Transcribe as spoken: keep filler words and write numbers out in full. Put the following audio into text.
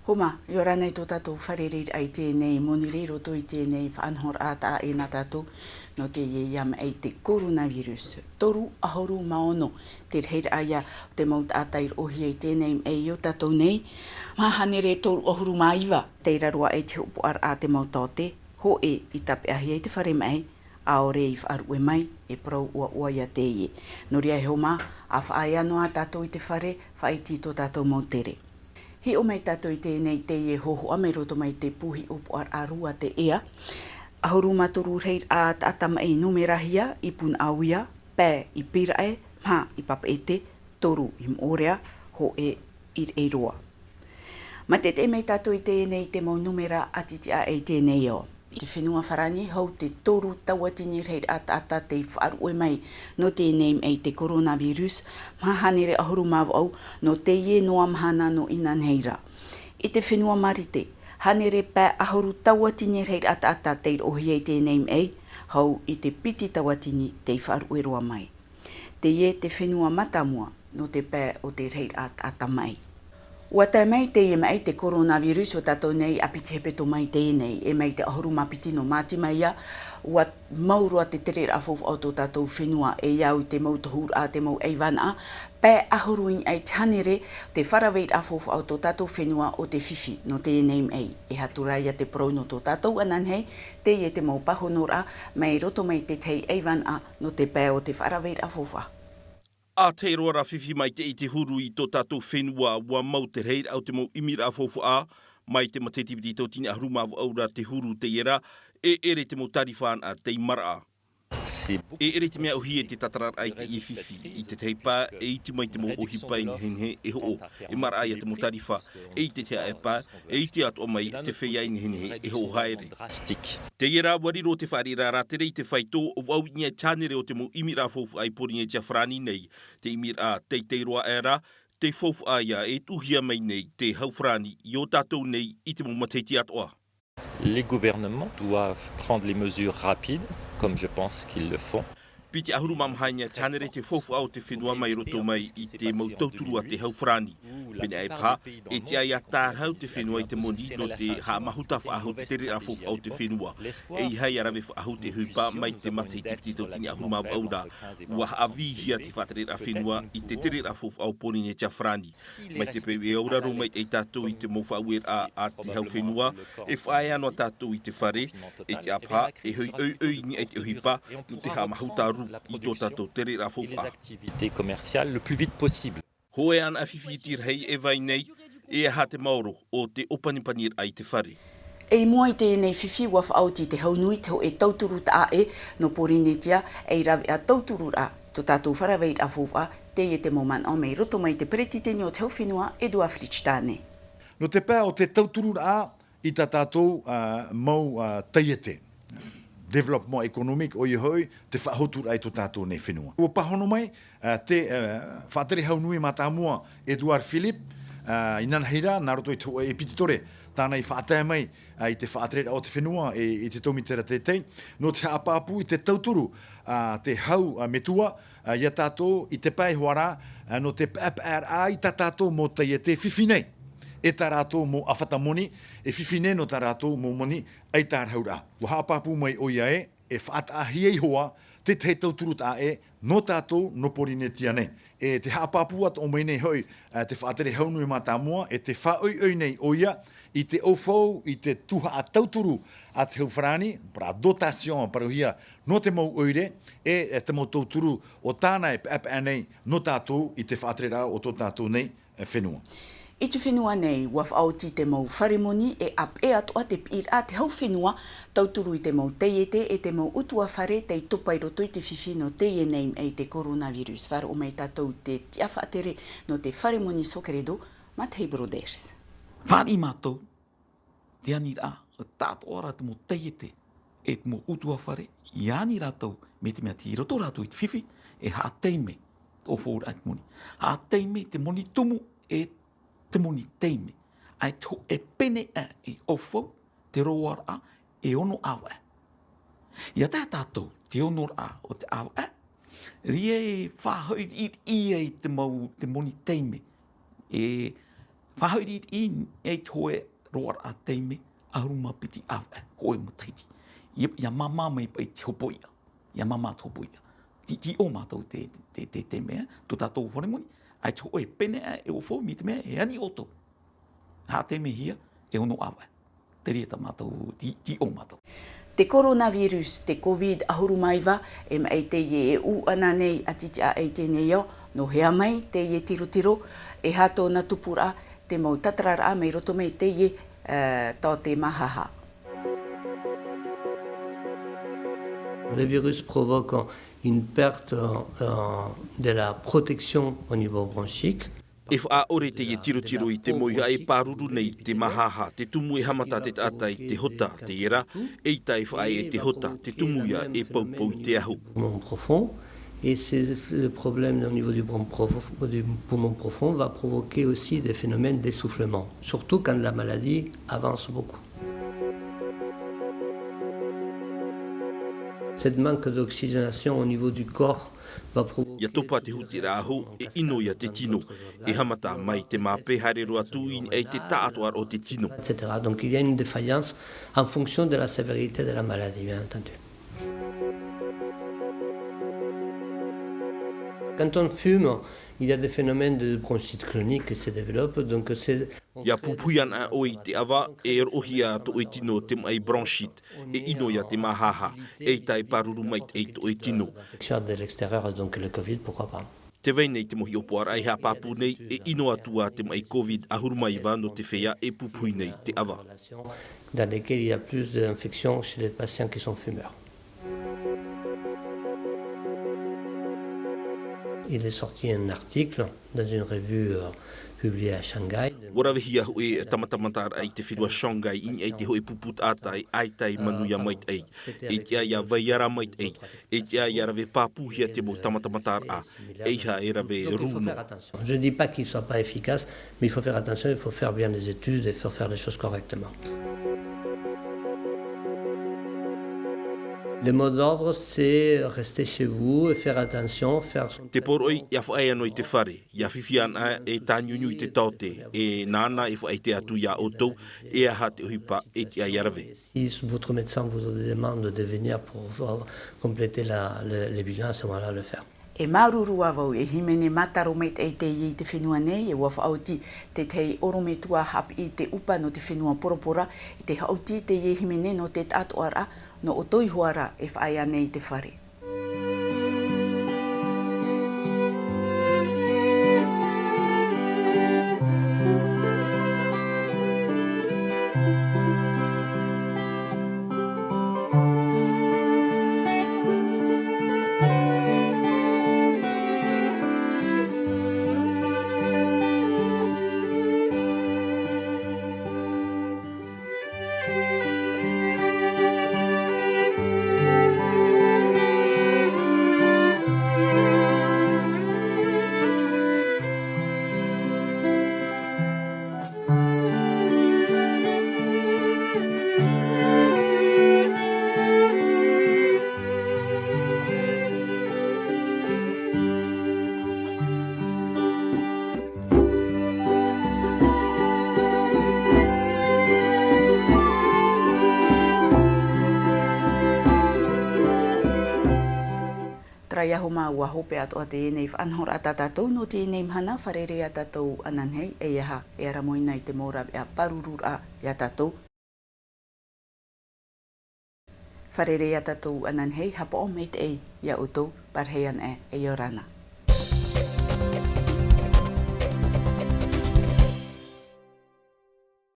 Homa, ʻia ora na i tō tātou fārereiraʻa i teie nei monirē i roto i teie nei faʻanahoraʻa taʻa ʻē nā tātou nō teie ia maʻi te coronavirus. Toru ʻahuru mā ono te rahiraʻa ia o te mau taʻata i roʻohia i teie nei maʻi i ō tātou nei. Maha hānere toru ʻahuru mā iva, tei raro aʻe i te hopoʻaraʻa te mau taote, hōʻē i tāpeʻahia i te fare maʻi, ʻaore i faʻaruʻe mai, e parau ʻoaʻoa ia teie. Nō reira e homa, ʻa faʻaea noa tātou i te fare, faʻaiti i tō tātou mau tere. Hiʻo mai tātou i teie nei teie hōhoʻa mai roto mai te pū hiʻopoʻaraʻa rua te ea. ʻAhuru mā toru rahiraʻa taʻata maʻi numerahia i Punaʻauia, pae i Pīraʻe, maha i Papeʻete, toru i Moʻorea, hōʻē i Reʻeiroa. Maitaʻi mai tātou i teie nei te mau numera ʻati tiʻa i teie nei ao. I te fenua Farāni, hau te toru tauatini rahiraʻa taʻata tei faʻaruʻe mai nō teie nei maʻi te coronavirus, maha hānere ʻahuru mā vaʻu nō teie noa mahana nō inanahi ra. I te fenua Marite, hānere pae ʻahuru tauatini rahiraʻa taʻata tei roʻohia i teie nei maʻi, hau i te piti tauatini tei faʻaruʻe roa mai. Teie te fenua mātāmua nō te pae o te rahiraʻa taʻata maʻi. ʻUa tae mai teie maʻi te coronavirus o tātou nei ʻāpiti hepetoma i teie nei, e mai te ʻahuru mā piti nō Māti mai ia, ʻua mau roa te tereraʻa faufaʻa o tō tātou fenua, e au i te mau tohuraʻa, te mau ʻaivānaʻa, pae ʻahuru i niʻa i te hānere te faʻaraveraʻa faufaʻa o tō tātou fenua o te fifi nō teie nei maʻi. E aha atu ra ia te parau nō tō tātou ananahi, teie te mau pāhonoraʻa mai roto mai i te tahi ʻaivānaʻa nō te pae o te faʻaraveraʻa faufaʻa. ʻA tahi roa ra fifi maitaʻi te huru i tō tātou fenua, ʻua mau te rahiraʻa o te mau ʻimiraʻa faufaʻa, mai te matahiti piti tauatini ʻahuru mā vaʻu ra te huru teie ra, e ʻere te mau tārifa anaʻe tei maraʻa. E ʻere te mea ʻōhie te tātararaʻa i teie fifi, i te tahi pae, e iti mai te mau ʻohipa i nehenehe e hoʻo, e maraʻa ia te mau tārifa, e i te tahi pae, e iti atoʻa mai te feiā i nehenehe e hoʻo haere. Teie ra, ʻua riro te fārereiraʻa rātere i te faito, ʻo vaʻu i niʻa i te hānere o te mau ʻimiraʻa faufaʻa i Pōrīnetia Farāni nei, te ʻimiraʻa teitei roa aʻe ra, te faufaʻa ia e tuʻuhia mai nei te hau Farāni i ō tātou nei i te mau matahiti atoʻa. Les gouvernements doivent prendre les mesures rapides, comme je pense qu'ils le font. Piti ʻahuru mā maha i niʻa i te hānere te faufaʻa o te fenua mai roto mai i te mau tauturu a te hau Farāni. Pēneiaʻe paha, e tiʻa ia tārahu te fenua i te moni nō te haʻamāhuta faʻahou te tereraʻa faufaʻa o te fenua. ʻEiaha ia rave faʻahou te ʻohipa mai te matahiti piti tauatini ʻahuru mā vaʻu ra. ʻUa haʻavīhia te faʻatereraʻa fenua i te tereraʻa faufaʻa o Pōrīnetia Farāni. Mai te peu e auraro maitaʻi tātou i te mau faʻaueraʻa a te hau fenua, e faʻaea noa tātou i te fare, e tiʻa paha, e hoʻi ʻoiʻoi i niʻa i te ʻohipa, nō te haʻamāhuta atu i tō tātou tereraʻa faufaʻa. Activités commerciales le plus vite possible. Hōʻē anaʻe fifi iti rahi e vai nei, e aha te maoro o te ʻōpanipaniraʻa i te fare. E i mua i teie nei fifi, ʻua faʻaoti te hau nui te hōʻē tauturu taʻa ʻē nō Pōrīnetia, ei rāveʻa tautururaʻa tō tātou faʻaraveraʻa faufaʻa, teie te mau manaʻo mai roto mai te peretiteni o te hau fenua, Edouard Fritch Tane. Nō te pae o te tautururaʻa i tā tātou, ā, mau, ā, taiete, développement économique, ʻoia hoʻi, te faʻahotuaraʻa i tō tātou nei fenua. ʻUa pāhono mai, ā, te, ā, faʻatere hau nui mātāmua, Edouard Philippe, ā, inanahi ra, nā roto i te hōʻē ʻepititore, tāna i faʻatae mai, ā, i te faʻatereraʻa o te fenua, e, i te tau mītera teitei, nō te haʻapāpū i te tauturu, ā, te hau, ā, metua, ā, ia tātou i te pae hoʻi ra, ā, nō te paʻepaʻeraʻa i tā tātou mau taiete fifi nei, e tā rātou mau ʻāfata moni, e fifi nei nō tā rātou mau moni ʻaitārahuraʻa. ʻUa haʻapāpū mai ʻoia ē, e faʻataʻahia iho ā te tahi tauturu taʻa ʻē nō tātou nō Pōrīnetia nei. E te haʻapāpū atoʻa mai nei hoʻi, ā, te faʻatere hau nui mātāmua, e te faʻaʻoiʻoi nei ʻoia i te ʻaufau, i te tuhaʻa tauturu a te hau Farāni, parau dotation, parauhia nō te mau ʻoire, e, e te mau tauturu o tāna e paʻepaʻe nei nō tātou i te faʻatereraʻa o tō tātou nei, e, fenua. I te fenua nei, ʻua faʻaoti te mau fare moni e ʻāpeʻe atoʻa te piʻiraʻa te hau fenua, tauturu i te mau taiete e te mau ʻutuāfare tei topa i roto i te fifi nō teie nei maʻi te coronavirus. Faʻaroʻo mai tātou te tiʻa faʻatere nō te fare moni Socredo, Matei Brothers. Fāriʻi mātou, te aniraʻa, tāʻatoʻa rā te mau taiete, e te mau ʻutuāfare, i ani rātou, mai te mea tei roto rātou i te fifi, e haʻataime, te ʻaufauraʻa i te moni. Haʻataime te moni tumu, e te moni taime. ʻAita hoʻi e pēneiaʻe i ʻaufau, te roaraʻa, e ono ʻāvaʻe. ʻIa tae tātou, te onoraʻa o te ʻāvaʻe, ʻeʻere e faʻahoʻi riʻiriʻi ai te mau, te moni taime. E Faʻahoʻi riʻi i te hōʻē roaraʻa taime, ʻahuru mā piti ʻāvaʻe, hōʻē matahiti. Ia, ia māmā mai paʻi te hopoiʻa. Ia māmā te hopoiʻa. Ti, tīʻō mātou te, te, te, te mea, tō tātou ceremony, ʻaita hōʻē pene aʻe e ʻua fou, mai te mea, e ani ʻoutou. Haʻataimehia, e ono ʻāvaʻe. Terā tā mātou, ti, tīʻō mātou. Te coronavirus, te covid ʻahuru mā iva, e maʻi teie e ʻū ana nei a titiʻa i teie nei ao, nō hea mai teie tirotiro, e aha tōna tupuraʻa, te mau tatararaʻa mai roto mai teie, eh, taote māhāhā. Le virus provoque une perte, euh, de la protection au niveau bronchique. E faʻaʻore teie tirotiro i te mauhaʻa e pāruru nei te māhāhā, te tumu e haʻamata te taʻata i te hota, teie rā, eʻita e faʻaea i te hota, te tumu ia e poupou i te ahu. Poumon profond. Et ces, le problème au niveau du poumon profond, du poumon profond va provoquer aussi des phénomènes d'essoufflement, surtout quand la maladie avance beaucoup. Cette manque d'oxygénation au niveau du corps va provoquer... Ia topa te hutiraʻa ahu, e ʻino ia te tino. E haʻamata mai te māpē, haere roa atu i niʻa i te taʻatoʻaraʻa o te tino. Et cetera. Donc il y a une défaillance en fonction de la sévérité de la maladie, bien entendu. Quand on fume, il y a des phénomènes de bronchite chronique qui se développent, donc c'est... Ia pupuhi ana ʻoe i te ʻava, e roʻohia tō ʻoe tino te maʻi bronchite, e ʻino ia te māhāhā, eʻita e pāruru maitaʻi tō ʻoe tino. Infection de l'extérieur, donc le covid, pourquoi pas. Tē vai nei te mau hiʻopoʻaraʻa e haʻapāpū nei, e ʻino atu ā te maʻi covid ʻahuru mā iva nō te feiā e pupuhi nei te ʻava. Dans lesquels il y a plus d'infections chez les patients qui sont fumeurs. Il est sorti un article dans une revue, euh, publiée à Shanghai. ʻUa ravehia hōʻē tāmatamataraʻa i te fenua Shanghai i niʻa i te hōʻē pupu taʻata e ʻaita e manuia maitaʻi. E tiʻa ia vai ara maitaʻi. E tiʻa ia rave pāpūhia te mau tāmatamataraʻa. E ʻeiaha e rave rū noa. Je dis pas qu'il soit pas efficace, mais il faut faire attention, il faut faire bien les études et il faut faire les choses correctement. Le mot d'ordre, c'est rester chez vous et faire attention, faire son... Te poroʻi, ia faʻaea noa i te fare, ia fifi ana e tāniuniu i te taote, e nāna e faʻaʻite atu ia ʻoutou, e aha te ʻohipa e tiʻa ia rave. Si votre médecin vous demande de venir pour, euh, compléter la, le, les bilans, à ce moment-là, le faire. E māuruuru ā vau, e hīmene mātaro maitaʻi teie i te fenua nei, e ʻua faʻaoti te tahi ʻorometua haʻapiʻi i te ʻupa nō te fenua Porapora, i te haʻaoti teie hīmene nō te taʻatoʻaraʻa, nō ʻoutou iho ā rā e faʻaea nei i te fare. Terā ia Homa, ʻua hope atoʻa teie nei faʻanahoraʻa tā tātou nō teie nei mahana. Fārerei ia tātou ananahi, ʻeiaha e ara mau na i te mau rāveʻa pāruruaʻa ia tātou. Fārerei ia tātou ananahi, haʻapaʻo maitaʻi ia ʻoutou, pārahi ana, ʻia ora na.